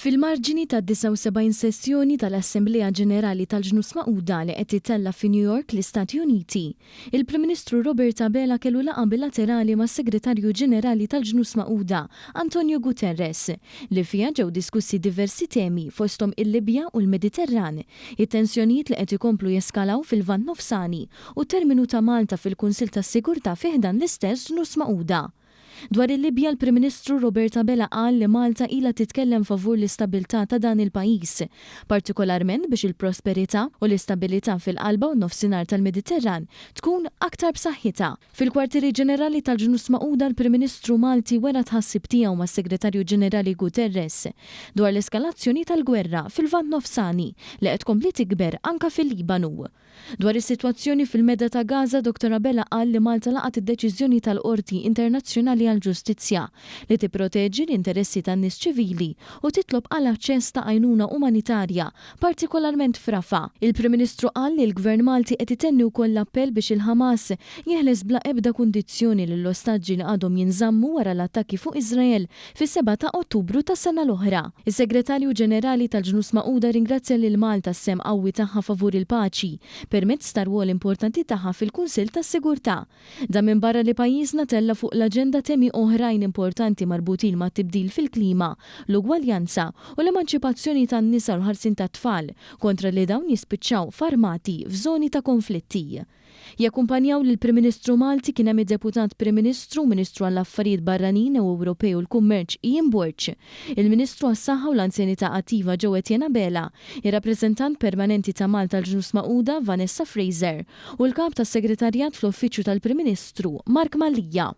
Fil-marġini tad-79 sessjoni tal-Assemblea Ġenerali tal-Ġnus Magħquda li qed tittella' fi New York, l-Istati Uniti, il-Prim Ministru Robert Abela kellu laqgħa bilaterali mas-Segretarju Ġenerali tal-Ġnus Magħquda, Antonio Guterres, li fiha ġew diskussi diversi temi fosthom il-Libja u l-Mediterran, it-tensjonijiet li qed ikomplu jeskalaw fil-Lvant Nofsani u t-terminu ta' Malta fil-Kunsill tas-Sigurtà fi ħdan l-istess Ġnus Magħquda. Dwar il-Libja l-Prim Ministru Robert Abela qal li Malta ilha titkellem favur l-istabilità ta' dan il-pajjiż, partikolarment biex il-prosperità u l-istabilità fil-qalba u n-nofsinhar tal-Mediterran tkun aktar b'saħħitha. Fil-Kwartieri Ġenerali tal-Ġnus Magħquda l-Prim Ministru Malti wera t-tħassib tiegħu mas-Segretarju Ġenerali Guterres dwar l-eskalazzjoni tal-gwerra fil-Lvant Nofsani li qed tkompli tikber anke fil-Libanu. Dwar is-sitwazzjoni fil-Medda ta' Gaza, Dottor Abela qal li Malta laqgħet id-deċiżjoni tal-Qorti Internazzjonali għall-Ġustizzja li tipproteġi l-interessi tan-nies ċivili u titlob għal aċċess ta' għajnuna umanitarja, partikolarment f'Rafah. Il-Prim Ministru qal li l-Gvern Malti qed itenni wkoll l-appell biex il-Ħamas jeħles bla ebda kundizzjoni lill-ostaġġi li għadhom jinżammu wara l-attakki fuq Iżrael fis-7 ta' Ottubru tas-sena l-oħra. Is-Segretarju Ġenerali tal-Ġnus Magħquda rringrazzja lil Malta għas-sehem qawwi tagħha favur il-paċi, permezz tar-rwol importanti tagħha fil-Kunsill tas-Sigurtà. Dan minbarra li pajjiżna tella' fuq l-aġenda temi oħrajn importanti marbutin mat-tibdil fil-klima, l-ugwaljanza u l-emanċipazzjoni tan-nisa u l-ħarsien tat-tfal kontra li dawn jispiċċaw f'armati f'żoni ta' konflitti. Jakkumpanjaw lill-Prim Ministru Malti kien hemm id-Deputat Prim Ministru u Ministru għall-Affarijiet Barranin u Ewropej u l-Kummerċ Ian Borg, il-Ministru għas-Saħħa u l-Anzjanità Attiva Jo Etienne Abela, ir-Rappreżentant Permanenti ta' Malta għall-Ġnus Magħquda Vanessa Fraser u l-Kap tas-Segretarjat fl-Uffiċċju tal-Prim Ministru Mark Mallia.